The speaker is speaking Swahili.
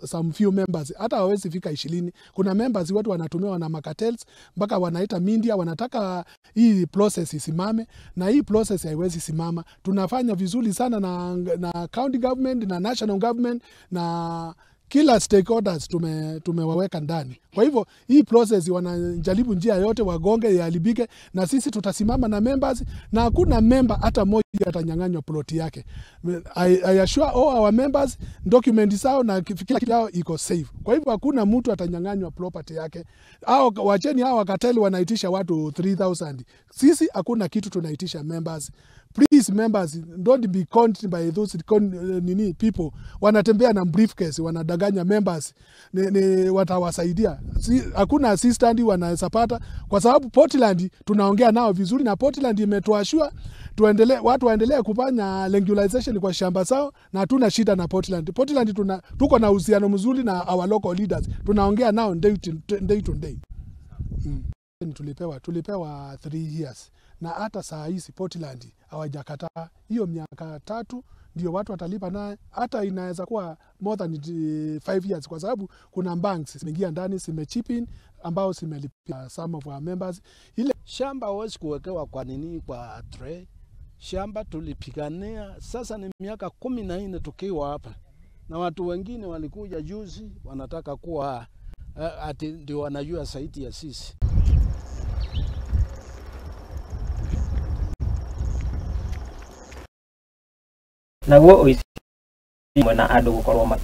some few members, hata hawezi fika 20. Kuna members wetu wanatumiwa na macartels mpaka wanaita media, wanataka hii process isimame, na hii process haiwezi simama. Tunafanya vizuri sana na county government na national government na kila stakeholders tumewaweka ndani. Kwa hivyo hii process wanajaribu njia yote wagonge iharibike, na sisi tutasimama na members, na hakuna member hata mmoja atanyang'anywa plot yake. I assure all our members document zao na kila kitu yao iko safe. Kwa hivyo hakuna mtu atanyang'anywa property yake. Hao wacheni hao wakateli wanaitisha watu 3000. Sisi hakuna kitu tunaitisha members. Please members, don't be conned by those nini people. Wanatembea na briefcase, wanadanganya members ni watawasaidia. Hakuna assistant wanaweza pata, kwa sababu Portland tunaongea nao vizuri, na Portland imetuashua tuendelee, watu waendelee kufanya legalization kwa shamba zao, na hatuna shida na Portland. Portland tuko na uhusiano mzuri na our local leaders. Tunaongea nao day to day. Tulipewa 3 years. Na hata saa hizi Portland hawajakataa. Hiyo miaka 3 ndio watu watalipa, na hata inaweza kuwa more than 5 years, kwa sababu kuna banks zimeingia ndani, zimechip in ambao zimelipia some of our members. Ile shamba hawezi kuwekewa kwa nini kwa tray. Shamba tulipigania sasa ni miaka 14 tukiwa hapa, na watu wengine walikuja juzi wanataka kuwa ati ndio wanajua zaidi ya sisi. Naguo ũici na andũ gũkorwo